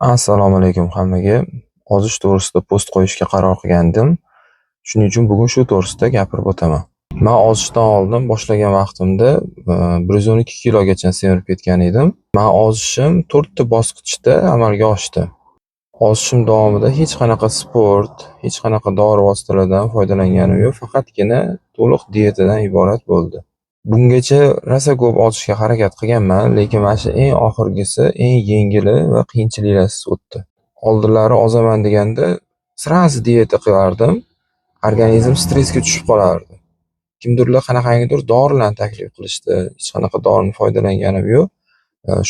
Assalomu alaykum hammaga. Ozish to'g'risida post qo'yishga qaror qilgandim. Shuning uchun bugun shu to'g'risida gapirib o'taman. Man ozishdan oldin boshlagan vaqtimda 112 kilogacha semirib ketgan edim. Man ozishim 4 ta bosqichda amalga oshdi. Ozishim davomida hech qanaqa sport, hech qanaqa dori vositalaridan foydalanganim yo'q, faqatgina to'liq dietadan iborat bo'ldi. Bungacha rosa ko'p ozishga harakat qilganman, lekin mana shu eng oxirgisi eng yengili va qiyinchiliklarsiz o'tdi. Oldinlari ozaman deganda сразу dieta qilardim, organizm stressga tushib qolardi. Kimdirlar qanaqangidir dorilarni taklif qilishdi. Hech qanaqa dorini foydalanganim yo'q.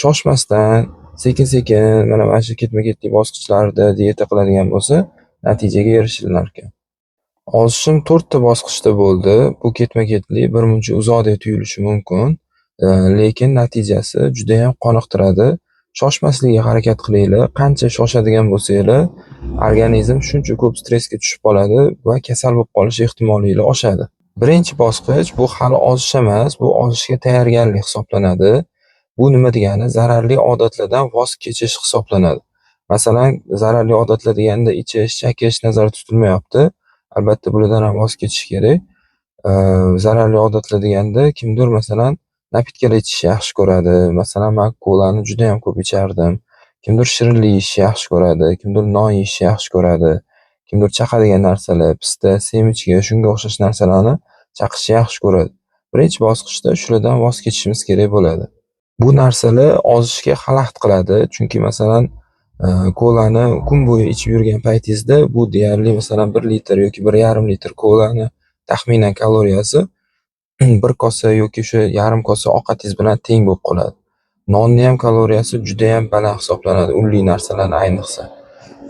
Shoshmasdan, sekin-sekin mana shu ketma-ketlik bosqichlarda dieta qiladigan bo'lsa, natijaga erishilarkan. Ozishim 4 ta bosqichda bo'ldi. Bu ketma-ketlik birmuncha uzoqdek tuyulishi mumkin, lekin natijasi judayam qoniqtiradi. Shoshmaslikka harakat qilinglar. Qancha shoshadigan bo'lsanglar, organizm shuncha ko'p stressga tushib qoladi va kasal bo'lib qolish ehtimolinglar oshadi. Birinchi bosqich bu hali ozish emas, bu ozishga tayyorgarlik hisoblanadi. Bu nima degani? Zararli odatlardan voz kechish hisoblanadi. Masalan, zararli odatlar deganda ichish, chakish nazarda tutilmayapti. Albatta bulardan ham voz kechish kerak. Zararli odatlar deganda kimdir, masalan, напитка lar ichishni yaxshi ko'radi. Masalan, man kolani judayam ko'p ichardim. Kimdir shirinlik yeyishni yaxshi ko'radi, kimdir non yeyishni yaxshi ko'radi, kimdir chaqadigan narsalar, pista, семечка, shunga o'xshash narsalarni chaqishni yaxshi ko'radi. Birinchi bosqichda shulardan voz kechishimiz kerak bo'ladi. Bu narsalar ozishga xalaqit qiladi. Chunki, masalan, kolani kun bo'yi ichib yurgan paytingizda bu deyarli, masalan, 1 litr yoki 1,5 litr kolani taxminan kaloriyasi 1 kosa yoki o'sha yarim kosa ovqatingiz bilan teng bo'lib qoladi. Nonni ham kaloriyasi judayam baland hisoblanadi, unli narsalarni ayniqsa.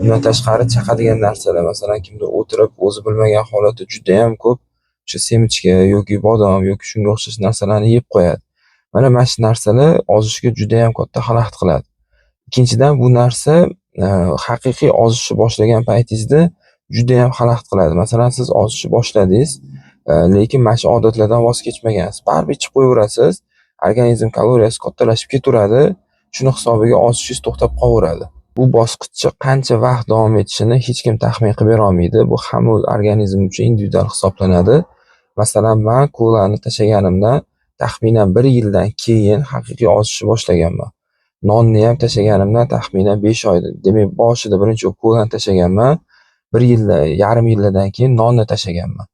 Undan tashqari chaqadigan narsalar, masalan, kimdir o'tirib o'zi bilmagan holatda judayam ko'p o'sha семечка yoki bodom yoki shunga o'xshash narsalarni yeb qo'yadi. Mana shu narsalar ozishga judayam katta xalaqit qiladi. Ikkinchidan, bu narsa haqiqiy ozishni boshlagan paytingizda judayam xalaqit qiladi. Masalan, siz ozishni boshladingiz, lekin mana shu odatlardan voz kechmagansiz. Baribir ichib qo'yaverasiz, organizm kaloriyasi kattalashib ketaveradi. Shuni hisobiga ozishingiz to'xtab qolaveradi. Bu bosqichni qancha vaqt davom etishini hech kim taxmin qilib bera olmaydi. Bu hamma organizm uchun individual hisoblanadi. Masalan, man kolani tashlaganimdan taxminan 1 yildan keyin haqiqiy ozishni boshlaganman. Nonni ham tashlaganimdan taxminan 5 oy. Demak, boshida birinchi bo'lib kolani tashlaganman. 1 yilda, yarim yildan keyin nonni tashlaganman.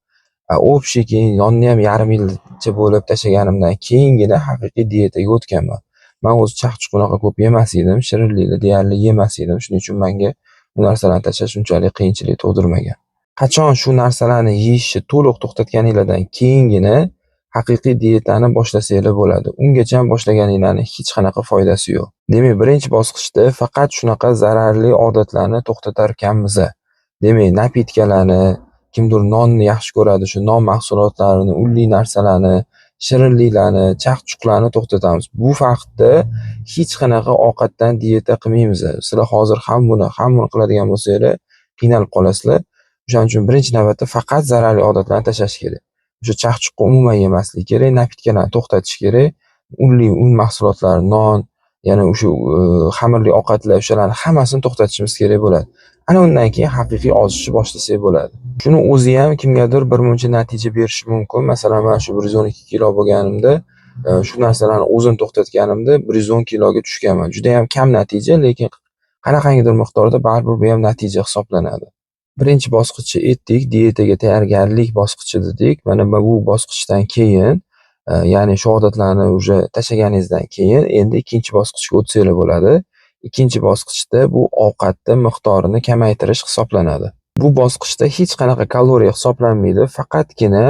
Общий keyin nonni ham yarim yilcha bo'lib tashlaganimdan keyingina haqiqiy dietaga o'tganman. Man o'zi chaqchuq unaqa ko'p yemas edim, shirinlikni deyarli yemas edim. Shuning uchun menga bu narsalarni tashlash unchalik qiyinchilik tug'dirmagan. Qachon shu narsalarni yeyishni to'liq to'xtatganinglardan keyingina haqiqiy dietani boshlasanglar bo'ladi. Ungacha boshlaganinglarning hech qanaqa foydasi yo'q. Demak, birinchi bosqichda faqat shunaqa zararli odatlarni to'xtatarkanmiz. Demak, напитка larni, kimdir nonni yaxshi ko'radi, shu non mahsulotlarini, unli narsalarni, shirinliklarni, chaqchuqlarni to'xtatamiz. Bu vaqtda hech qanaqa ovqatdan dieta qilmaymiz. Sizlar hozir ham buni, ham buni qiladigan bo'lsanglar, qiynalib qolasizlar. O'shaning uchun birinchi navbatda faqat zararli odatlarni tashlash kerak. O'sha chaqchuqni umuman yemaslik kerak, напитка larni to'xtatish kerak. Unli un mahsulotlari, non, yana o'sha xamirli ovqatlar, o'shalarni hammasini to'xtatishimiz kerak bo'ladi. Ana undan keyin haqiqiy ozishni boshlasak bo'ladi. Shuni o'zi ham kimgadir birmuncha natija berishi mumkin. Masalan, man shu 112 kilo bo'lganimda, shu narsalarni o'zim to'xtatganimda 110 kiloga tushganman. Judayam kam natija, lekin qanaqangidir miqdorda baribir bu ham natija hisoblanadi. Birinchi bosqichni aytdik, dietaga tayyorgarlik bosqichi dedik. Mana bu bosqichdan keyin, ya'ni shu odatlarni уже tashlaganingizdan keyin endi ikkinchi bosqichga o'tsanglar bo'ladi. Ikkinchi bosqichda bu ovqatni miqdorini kamaytirish hisoblanadi. Bu bosqichda hech qanaqa kaloriya hisoblanmaydi, faqatgina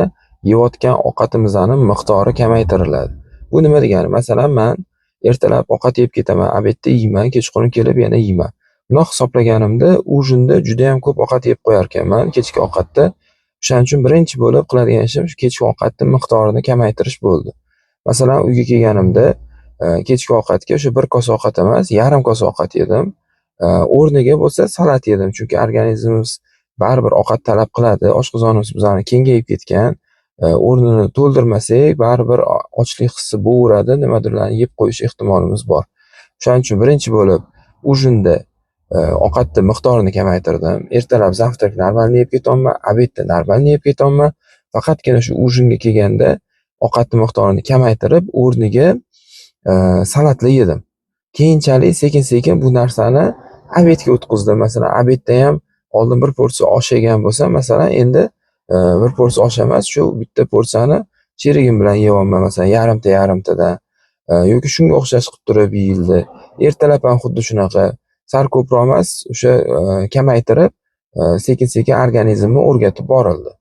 yeyotgan ovqatimizni miqdori kamaytiriladi. Bu nima degani? Masalan, man ertalab ovqat yeb ketaman, обед da yeyman, kechqurun kelib yana yeyman. Bundoq hisoblaganimda ужин da judayam ko'p ovqat yeb qo'yarkanman kechki ovqatda. O'shaning uchun birinchi bo'lib qiladigan ishim shu kechki ovqatni miqdorini kamaytirish bo'ldi. Masalan, uyga kelganimda kechki ovqatga o'sha 1 kosa ovqat emas, yarim kosa ovqat yedim. O'rniga bo'lsa salat yedim, chunki organizmimiz baribir ovqat talab qiladi. Oshqozonimiz bizani kengayib ketgan. O'rnini to'ldirmasak, baribir ochlik hissi bo'laveradi, nimadirlarni yeb qo'yish ehtimolimiz bor. O'shaning uchun birinchi bo'lib ужин da Ovqatni miqdorini kamaytirdim. Ertalab завтрак нормально yeb ketyapman, обед da нормально yeb ketyapman. Faqatgina shu ужин ga kelganda ovqatni miqdorini kamaytirib, o'rniga salatlar yedim. Keyinchalik sekin-sekin bu narsani обед ga o'tkazdim. Masalan, обед da ham oldin bir porsiya osh yegan bo'lsam, masalan, endi bir porsiya osh emas, shu bitta porsiyani sherigim bilan yeyapman, masalan, yarimta yarimtadan yoki shunga o'xshash qilib turib yeyildi. Ertalab ham xuddi shunaqa, sal ko'proq emas, o'sha kamaytirib, sekin-sekin organizmni o'rgatib borildi.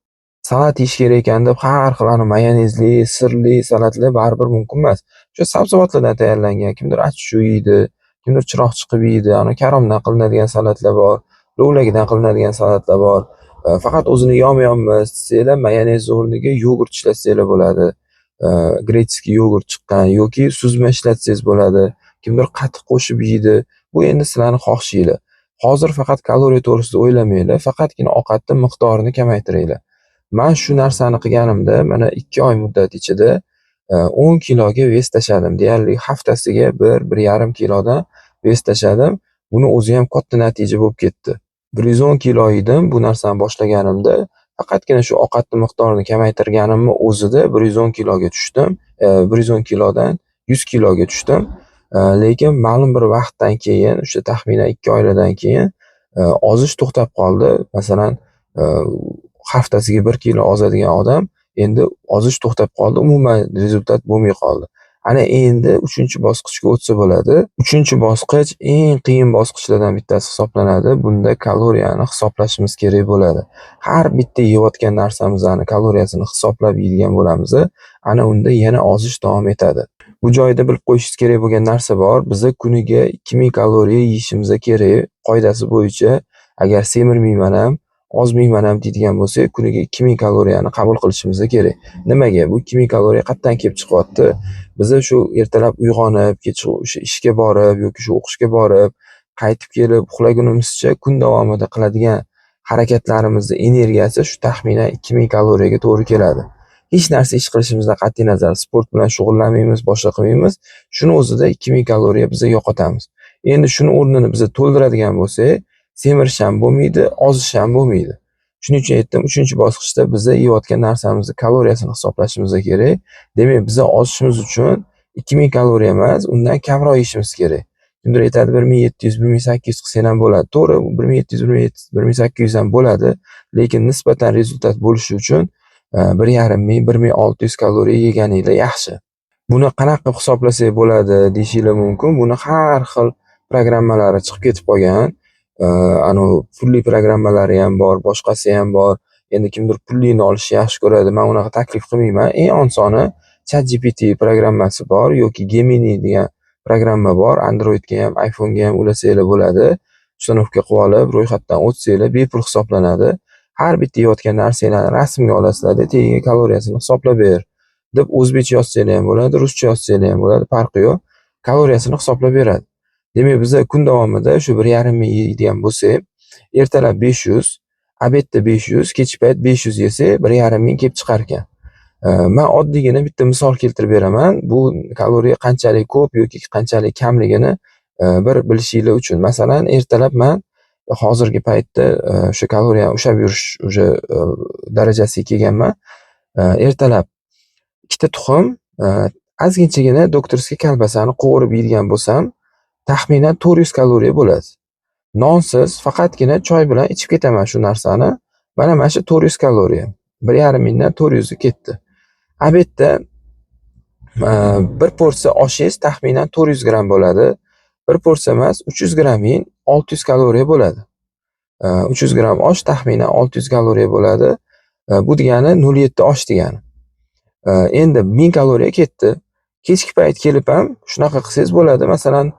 Salat yeyish kerak ekan deb har xil anavi mayonezli, sirli salatlar baribir mumkin emas. O'sha sabzavotlardan tayyorlangan, kimdir achchiq yeydi, kimdir chiroqchi qilib yeydi, ana karomdan qilinadigan salatlar bor, lovlagidan qilinadigan salatlar bor. Faqat o'zini yomyonmiz desanglar, mayonez o'rniga yogurt ishlatsanglar bo'ladi. Греческий yogurt chiqqan yoki suzma ishlatsangiz bo'ladi. Kimdir qatiq qo'shib yeydi. Bu endi sizlarni xohishinglar. Hozir faqat kaloriya to'g'risida o'ylamanglar, faqatgina ovqatni miqdorini kamaytiringlar. Man shu narsani qilganimda mana 2 oy muddat ichida 10 kiloga вес tashladim. Deyarli haftasiga 1, 1,5 kilodan вес tashladim. Buni o'zi ham katta natija bo'lib ketdi. 110 kilo edim bu narsani boshlaganimda. Faqatgina shu ovqatni miqdorini kamaytirganimni o'zida 110 kiloga tushdim. 110 kilodan 100 kiloga tushdim. Lekin ma'lum bir vaqtdan keyin, o'sha taxminan 2 oylardan keyin ozish to'xtab qoldi. Masalan, haftasiga 1 kilo ozadigan odam endi ozish to'xtab qoldi, umuman результат bo'lmay qoldi. Ana endi 3-bosqichga o'tsa bo'ladi. 3-bosqich eng qiyin bosqichlardan bittasi hisoblanadi. Bunda kaloriyani hisoblashimiz kerak bo'ladi. Har bitta yeyotgan narsamizni kaloriyasini hisoblab yeydigan bo'lamiz. Ana unda yana ozish davom etadi. Bu joyda bilib qo'yishingiz kerak bo'lgan narsa bor. Biza kuniga 2000 kaloriya yeyishimiz kerak. Qoidasi bo'yicha agar semirmayman ham, ozmayman ham deydigan bo'lsak, kuniga 2000 kaloriyani qabul qilishimiz kerak. Nimaga? Bu 2000 kaloriya qayerdan kelib chiqyapti? Biza shu ertalab uyg'onib, kech o'sha ishga borib yoki shu o'qishga borib, qaytib kelib uxlagunimizcha kun davomida qiladigan harakatlarimizni energiyasi shu taxminan 2000 kaloriyaga to'g'ri keladi. Hech narsa ish qilishimizdan qat'iy nazar, sport bilan shug'ullanmaymiz, boshqa qilmaymiz. Shuni o'zida 2000 kaloriya biza yo'qotamiz. Endi shuni o'rnini biza to'ldiradigan bo'lsak, semirish ham bo'lmaydi, ozish ham bo'lmaydi. Shuning uchun aytdim, 3-bosqichda biza yeyotgan narsamizni kaloriyasini hisoblashimiz kerak. Demak, biza ozishimiz uchun 2000 kaloriya emas, undan kamroq yeyishimiz kerak. Kimdir aytadi 1700, 1800 qilsang ham bo'ladi. To'g'ri, 1700, 1800 ham bo'ladi, lekin nisbatan результат bo'lishi uchun 1500, 1600 kaloriya yeganinglar yaxshi. Buni qanaqa qilib hisoblasak bo'ladi deyishinglar mumkin. Buni har xil programmalari chiqib ketib qolgan. Anavi pulli programmalari ham bor, boshqasi ham bor. Endi kimdir pullini olishni yaxshi ko'radi. Men unaqa taklif qilmayman. Eng osoni ChatGPT programmasi bor yoki Gemini degan programma bor. Androidga ham, iPhone'ga ham ulasanglar bo'ladi. Установка qilib olib, ro'yxatdan o'tsanglar bepul hisoblanadi. Har bitta yeyotgan narsanglarni rasmga olasizlarda, tagiga kaloriyasini hisoblab ber deb o'zbekcha yozsanglar ham bo'ladi, ruscha yozsanglar ham bo'ladi, farqi yo'q. Kaloriyasini hisoblab beradi. Demak, biza kun davomida shu 1500 yeydigan bo'lsak, ertalab 500, обед da 500, kechki payt 500 yesak, 1500 kelib chiqar ekan. Man oddiygina bitta misol keltirib beraman. Bu kaloriya qanchalik ko'p yoki qanchalik kamligini bir bilishinglar uchun. Masalan, ertalab man hozirgi paytda o'sha kaloriyani ushlab yurish уже darajasiga kelganman. Ertalab ikkita tuxum, ozginchagina докторский kolbasani qovurib yeydigan bo'lsam, taxminan 400 kaloriya bo'ladi. Nonsiz faqatgina choy bilan ichib ketaman shu narsani. Mana shu 400 kaloriya. 1500 dan 400 i ketdi. Обед da bir porsiya oshingiz taxminan 400 gramm bo'ladi. Bir porsiya emas, 300 gramm yeng, 600 kaloriya bo'ladi. 300 gramm osh taxminan 600 kaloriya bo'ladi. Bu degani 0,7 osh degani. Endi 1000 kaloriya ketdi. Kechki payt kelib ham shunaqa qilsangiz bo'ladi. Masalan,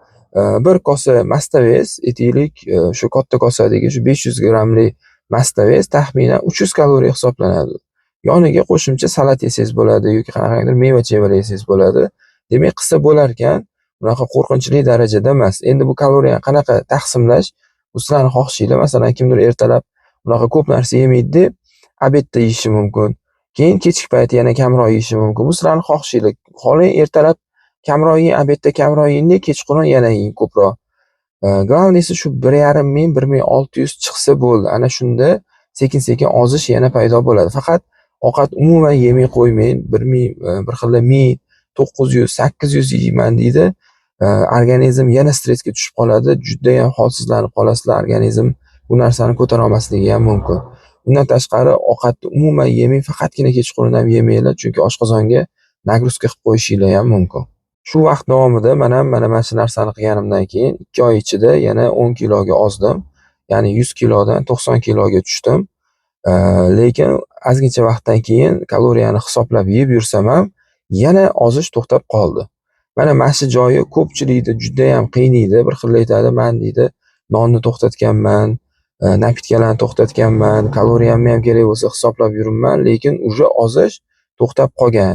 bir kosa mastavez, aytaylik, shu katta kosadagi shu 500 grammlik mastavez taxminan 300 kaloriya hisoblanadi. Yoniga qo'shimcha salat yesangiz bo'ladi yoki qanaqadir meva-chevalar yesangiz bo'ladi. Demak, qilsa bo'larkan, unaqa qo'rqinchli darajada emas. Endi bu kaloriyani qanaqa taqsimlash, bu sizlarning xohishinglar. Masalan, kimdir ertalab unaqa ko'p narsa yemaydi-da, обед da yeyishi mumkin. Keyin kechki payt yana kamroq yeyishi mumkin. Bu sizlarning xohishinglar. Xohlang ertalab kamroq yeng, обед da kamroq yeng, kechqurun yana yeng ko'proq. Главный si shu 1,5 ming, 1600 chiqsa bo'ldi. Ana shunda sekin-sekin ozish yana paydo bo'ladi. Faqat ovqat umuman yemay qo'ymang. 1000, bir xilda 1900, 800 yeyman deydi. Organizm yana stressga tushib qoladi. Judayam holsizlanib qolasizlar. Organizm bu narsani ko'tara olmasligi ham mumkin. Undan tashqari ovqatni umuman yemang, faqatgina kechqurun ham yemanglar, chunki oshqozonga нагрузка qilib qo'yishinglar ham mumkin. Shu vaqt davomida man ham mana shu narsani qilganimdan keyin 2 oy ichida yana 10 kiloga ozdim. Ya'ni 100 kilodan 90 kiloga tushdim. Lekin ozgincha vaqtdan keyin kaloriyani hisoblab yeb yursam ham yana ozish to'xtab qoldi. Mana shu joyi ko'pchilikni judayam qiynaydi. Bir xil aytadi, man deydi, nonni to'xtatganman, напитка larni to'xtatganman, kaloriyamni ham kerak bo'lsa hisoblab yuribman, lekin уже ozish to'xtab qolgan,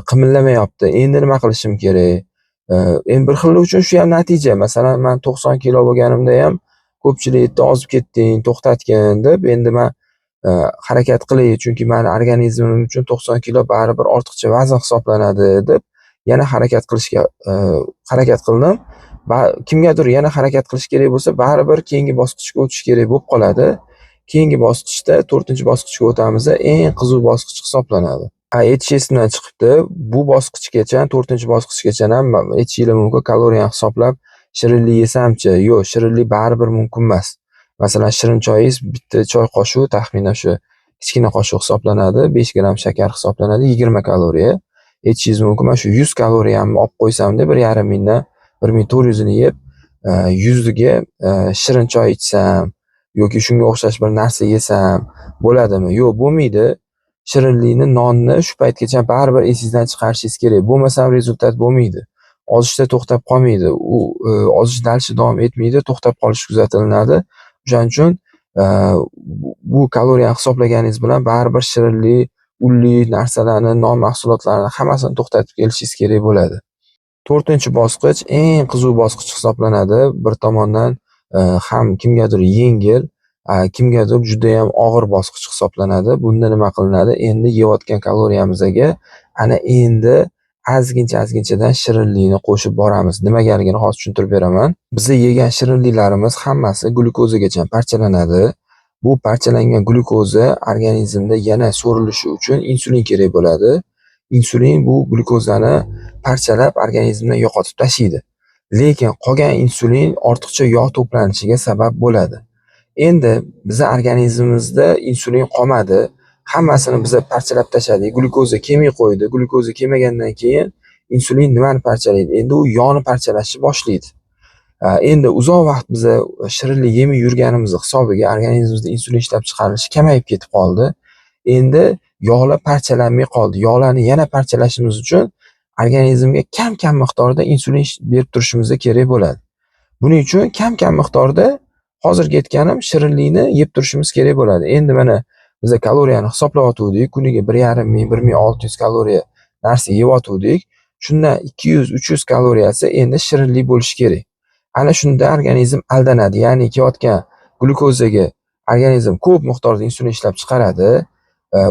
qimirlamayapti. Endi nima qilishim kerak? Endi bir xillar uchun shu ham natija. Masalan, man 90 kilo bo'lganimda ham ko'pchilik aytdi, ozib ketding, to'xtatgin deb. Endi man harakat qilay, chunki mani organizmim uchun 90 kilo baribir ortiqcha vazn hisoblanadi deb yana harakat qilishga harakat qildim. Va kimgadir yana harakat qilish kerak bo'lsa, baribir keyingi bosqichga o'tish kerak bo'lib qoladi. Keyingi bosqichda 4-bosqichga o'tamiz, eng qiziq bosqich hisoblanadi. Ha, aytish esimdan chiqibdi. Bu bosqichgacha, 4-bosqichgacha ham aytishinglar mumkin, kaloriyani hisoblab shirinlik yesamchi? Yo'q, shirinlik baribir mumkin emas. Masalan, shirin choyingiz bitta choy qoshiq, taxminan shu kichkina qoshiq hisoblanadi, 5 gramm shakar hisoblanadi, 20 kaloriya. Aytishingiz mumkin, mana shu 100 kaloriyamni olib qo'ysamda 1,5 mingdan 1400 ini yeb, 100iga shirin choy ichsam yoki shunga o'xshash bir narsa yesam bo'ladimi? Yo'q, bo'lmaydi. Shirinlikni, nonni shu paytgacha baribir esingizdan chiqarishingiz kerak. Bo'lmasam результат bo'lmaydi. Ozishda to'xtab qolmaydi. U ozish дальше davom etmaydi, to'xtab qolishi kuzatilinadi. O'shaning uchun bu kaloriyani hisoblaganingiz bilan baribir shirinlik, unli narsalarni, non mahsulotlarini hammasini to'xtatib kelishingiz kerak bo'ladi. 4-bosqich eng qiziq bosqich hisoblanadi. Bir tomondan ham kimgadir yengil, kimgadir judayam og'ir bosqich hisoblanadi. Bunda nima qilinadi? Endi yeyotgan kaloriyamizga ana endi ozgincha-ozginchadan shirinlikni qo'shib boramiz. Nimagaligini hozir tushuntirib beraman. Biza yegan shirinliklarimiz hammasi glyukozagacha parchalanadi. Bu parchalangan glyukoza organizmda yana so'rilishi uchun insulin kerak bo'ladi. Insulin bu glyukozani parchalab organizmdan yo'qotib tashlaydi. Lekin qolgan insulin ortiqcha yog' to'planishiga sabab bo'ladi. Endi biza organizmimizda insulin qolmadi. Hammasini biza parchalab tashladik. Glyukoza kelmay qo'ydi. Glyukoza kelmagandan keyin insulin nimani parchalaydi? Endi u yog'ni parchalashni boshlaydi. Endi uzoq vaqt biza shirinlik yemay yurganimizni hisobiga organizmimizda insulin ishlab chiqarilishi kamayib ketib qoldi. Endi yog'lar parchalanmay qoldi. Yog'larni yana parchalashimiz uchun organizmga kam-kam miqdorda insulin berib turishimiz kerak bo'ladi. Buning uchun kam-kam miqdorda hozirgi aytganim shirinlikni yeb turishimiz kerak bo'ladi. Endi mana biza kaloriyani hisoblayotgandik, kuniga 1,5 ming, 1600 kaloriya narsa yeyotgandik. Shundan 200-300 kaloriyasi endi shirinlik bo'lishi kerak. Ana shunda organizm aldanadi. Ya'ni kelayotgan glyukozaga organizm ko'p miqdorda insulin ishlab chiqaradi.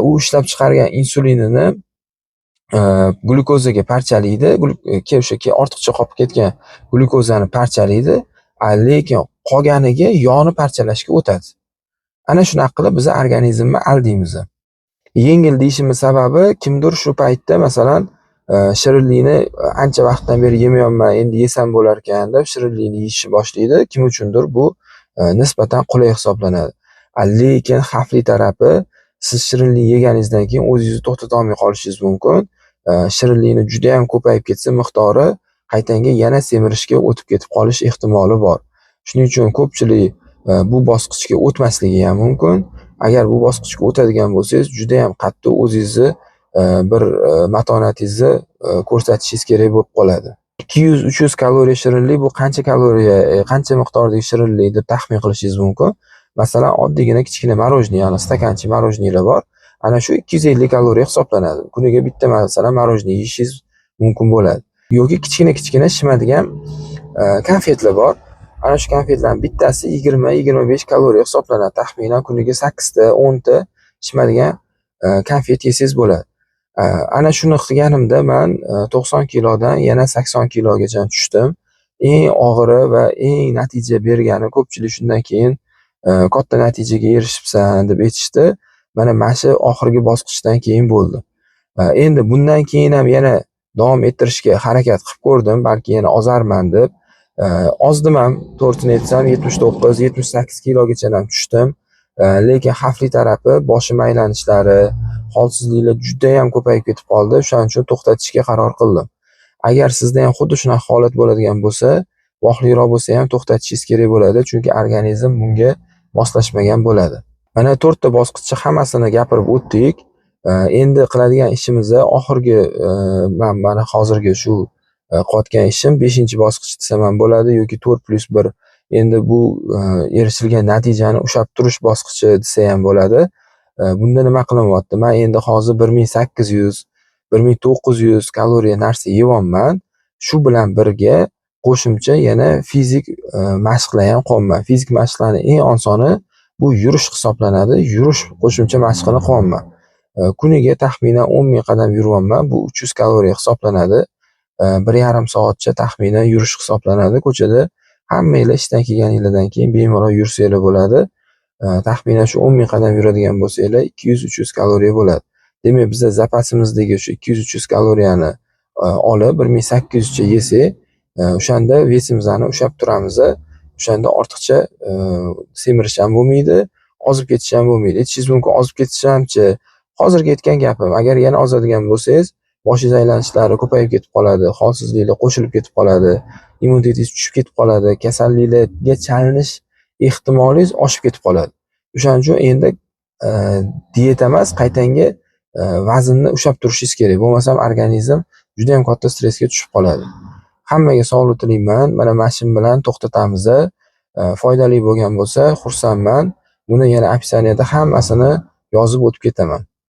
U ishlab chiqargan insulinini glyukozaga parchalaydi. O'sha ortiqcha qolib ketgan glyukozani parchalaydi, lekin qolganiga yog'ni parchalashga o'tadi. Ana shunaqa qilib biz organizmni aldaymiz. Yengil deyishimiz sababi kimdir shu paytda masalan shirinlikni ancha vaqtdan beri yemayapman, endi yesam bo'larkan deb shirinlikni yeyishni boshlaydi. Kim uchundir bu nisbatan qulay hisoblanadi. Lekin xavfli tarafi, siz shirinlik yeganingizdan keyin o'zingizni to'xtata olmay qolishingiz mumkin. Shirinlikni judayam ko'payib ketsa miqdori qaytanga yana semirishga o'tib ketib qolish ehtimoli bor. Shuning uchun ko'pchilik bu bosqichga o'tmasligi ham mumkin. Agar bu bosqichga o'tadigan bo'lsangiz, judayam qattiq o'zingizni bir matonatingizni ko'rsatishingiz kerak bo'lib qoladi. 200-300 kaloriya shirinlik bu qancha kaloriya, qancha miqdordagi shirinlik deb taxmin qilishingiz mumkin. Masalan, oddiygina kichkina мороженое, ya'ni стаканчик мороженое lar bor. Ana shu 250 kaloriya hisoblanadi. Kuniga bitta masalan мороженое yeyishingiz mumkin bo'ladi. Yoki kichkina-kichkina shimadigan konfetlar bor. Ana shu konfetlarning bittasi 20-25 kaloriya hisoblanadi. Taxminan kuniga 8 ta, 10 ta shimadigan konfet yesangiz bo'ladi. Ana shuni qilganimda man 90 kilodan yana 80 kilogacha tushdim. Eng og'iri va eng natija bergani, ko'pchilik shundan keyin katta natijaga erishibsan deb aytishdi. Mana shu oxirgi bosqichdan keyin bo'ldi. Endi bundan keyin ham yana davom ettirishga harakat qilib ko'rdim, balki yana ozarman deb. Ozdim ham, to'g'risini aytsam, 79, 78 kilogacha ham tushdim. Lekin xavfli tarafi boshim aylanishlari, holsizliklar judayam ko'payib ketib qoldi. O'shaning uchun to'xtatishga qaror qildim. Agar sizda ham xuddi shunaqa holat bo'ladigan bo'lsa, vaqtliroq bo'lsa ham to'xtatishingiz kerak bo'ladi, chunki organizm bunga moslashmagan bo'ladi. Mana to'rtta bosqichni hammasini gapirib o'tdik. Endi qiladigan ishimiz oxirgi, mana hozirgi shu qilayotgan ishim 5-bosqich desam ham bo'ladi yoki 4+1, endi bu erishilgan natijani ushlab turish bosqichi desa ham bo'ladi. Bunda nima qilinyapti? Men endi hozir 1800, 1900 kaloriya narsa yeyapman. Shu bilan birga qo'shimcha yana fizik mashqlar ham qilyapman. Fizik mashqlarning eng osoni bu yurish hisoblanadi. Yurish qo'shimcha mashqini qilyapman. Kuniga taxminan 10 ming qadam yuryapman. Bu 300 kaloriya hisoblanadi. 1,5 soatcha taxminan yurish hisoblanadi. Ko'chada hammanglar ishdan kelganinglardan keyin bemalol yursanglar bo'ladi. Taxminan shu 10 ming qadam yuradigan bo'lsanglar, 200-300 kaloriya bo'ladi. Demak, biza zapasimizdagi shu 200-300 kaloriyani olib 1800 cha yesak, o'shanda вес imizni ushlab turamiz. O'shanda ortiqcha semirish ham bo'lmaydi, ozib ketish ham bo'lmaydi. Aytishingiz mumkin, ozib ketish hamchi. Hozirgi aytgan gapim, agar yana ozadigan bo'lsangiz, boshingiz aylanishlari ko'payib ketib qoladi, holsizliklar qo'shilib ketib qoladi, immunitetingiz tushib ketib qoladi, kasalliklarga chalinish ehtimolingiz oshib ketib qoladi. O'shaning uchun endi dieta emas, qaytanga vaznni ushlab turishingiz kerak. Bo'lmasam organizm juda ham katta stressga tushib qoladi. Hammaga sog'lik tilayman. Mana shu bilan to'xtatamiz. Foydali bo'lgan bo'lsa, xursandman. Buni yana описание da hammasini yozib o'tib ketaman.